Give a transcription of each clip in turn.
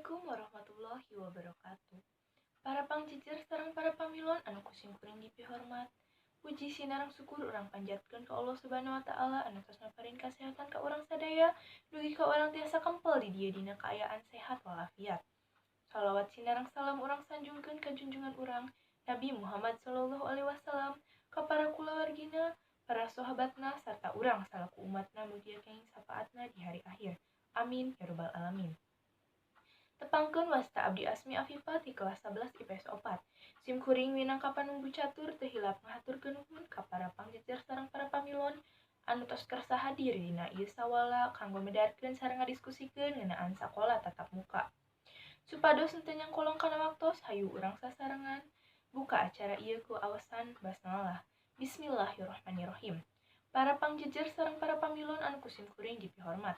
Assalamualaikum warahmatullahi wabarakatuh. Para pangjejer sareng para pamilon anu ku simkuring dipihormat. Puji sinareng syukur urang panjatkeun ka Allah Subhanahu wa taala anu tos ngaparin kasehatan ka urang sadaya dugi ka urang tiasa kempel di dieu dina kaayaan sehat walafiat. Salawat sinareng salam urang sanjungkeun ka junjungan urang Nabi Muhammad sallallahu alaihi wasallam, ka para kulawargina, para sahabatna, sarta urang salaku umatna mugia kenging sapaatna di hari akhir. Amin ya rabbal alamin. Tepangkeun, wasta abdi Asmi Afifah ti kelas 11 IPS 4. Sim kuring minangka panunggu catur teu hilap ngahaturkeun nuhun ka para pangjejer sareng para pamilon anu tos kersa hadir dina ieu sawala kanggo medarkeun sareng ngadiskusikeun ngeunaan sakola tatap muka. Supados henteu nyangkolong kana waktos, hayu urang sasarengan buka acara ieu ku awasan basmalah. Bismillahirrahmanirrahim. Para pangjejer sareng para pamilon anu ku simkuring dipihormat.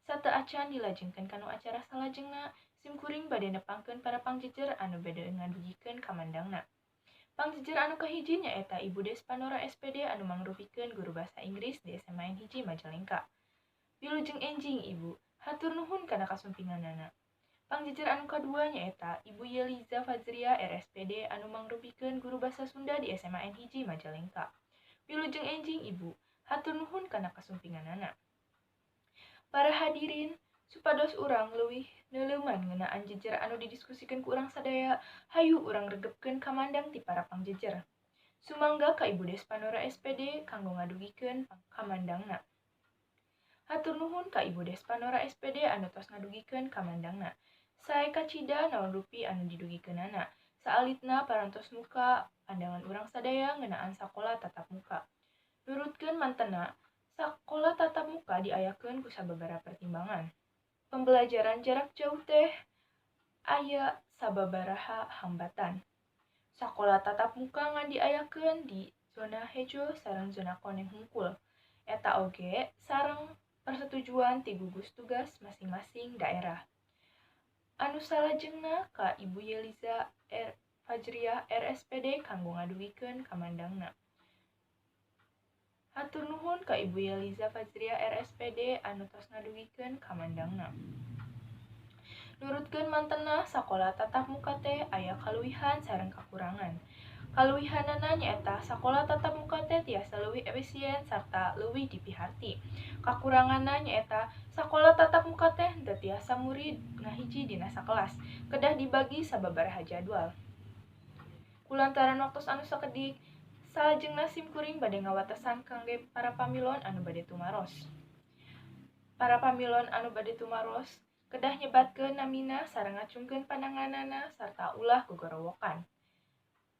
Sateuacan dilajengkeun kanu acara salajengna, simkuring bade nepangkeun para pangjejer anu bade ngadugikeun kamandangna. Pangjejer anu kahiji nyaeta Ibu Despanora SPD anu mangrupikeun guru basa Inggris di SMA N 1 Majalengka. Wilujeng enjing, Ibu, hatur nuhun kana kasumpinganana. Pangjejer anu kadua nyaeta Ibu Yeliza Fajria RSPD anu mangrupikeun guru basa Sunda di SMA N 1 Majalengka. Wilujeng enjing, Ibu, hatur nuhun kana kasumpinganana. Para hadirin, supados urang leuwih neuleuman ngeunaan jejer anu didiskusikeun ku urang sadaya, hayu urang regepkeun kamandang ti para pangjejer. Sumangga ka Ibu Despanora SPD kanggo ngadugikeun kamandangna. Hatur nuhun ka Ibu Despanora SPD anu tos ngadugikeun kamandangna. Sae kacida naon rupi anu didugikeunana. Saalitna parantos muka pandangan urang sadaya ngeunaan sakola tatap muka. Nurutkeun mantena, sakola tatap muka diayakeun ku sababaraha pertimbangan. Pembelajaran jarak jauh teh aya sababaraha hambatan. Sakola tatap muka ngan diayakeun di zona hejo sareng zona koneng hungkul. Eta oge sareng persetujuan ti gugus tugas masing-masing daerah. Anu salajengna ka Ibu Yeliza R. Fajriah RSPD kanggo ngadugikeun kamandangna. Hatur nuhun ka Ibu Yeliza Fajriah RSPD anu tos ngadugikeun kamandangna. Nurutkeun mantena, sakola tatap muka teh aya kaluwihan sareng kakurangan. Kaluwihanana nyaeta sakola tatap muka teh tiasa leuwih efisien sarta leuwih dipiharti. Kakuranganna nyaeta sakola tatap muka teh henteu tiasa murid ngahiji dina sakelas, kedah dibagi sababaraha jadwal. Kulantaran waktos anu sakedik, salajengna simkuring bade ngawatesan kangge para pamilon anu bade tumaros. Para pamilon anu bade tumaros kedah nyebatkeun namina sareng ngacungkeun pandanganana sarta ulah gogorowokan.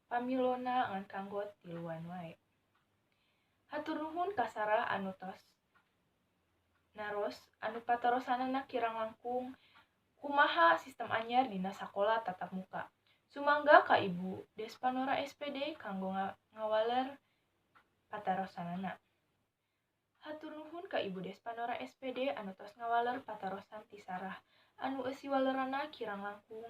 Pamilonna ngan kanggo tiluan wae. Hatur nuhun ka Sarah anu tos naros anu patarosanana kirang langkung kumaha sistem anyar dina sakola tatap muka. Sumangga ka Ibu Despanora SPD kanggo ngawaler patarosanana. Hatur nuhun ka Ibu Despanora SPD anu tos ngawaler patarosan ti Sarah anu eusi walerana kirang langkung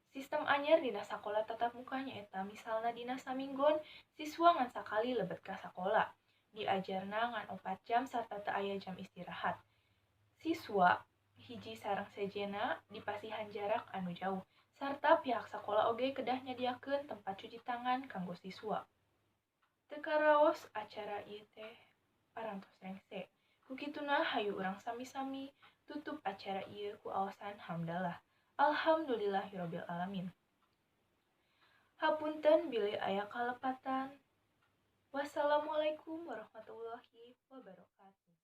sistem anyar dina sakola tatap muka nyaeta misalna dina saminggon siswa ngan sakali lebet ka sakola, diajarna ngan 4 jam sarta teu aya jam istirahat. Siswa hiji sareng sejenna dipasihan jarak anu jauh sarta pihak sakola oge kedah nyadiakeun tempat cuci tangan kanggo siswa. Teu karaos acara ieu teh parantos rengse. Ku kituna hayu urang sami-sami tutup acara ieu ku aosan hamdalah. Alhamdulillahirabbil alamin. Hapunten bilih aya kalepatan. Wassalamualaikum warahmatullahi wabarakatuh.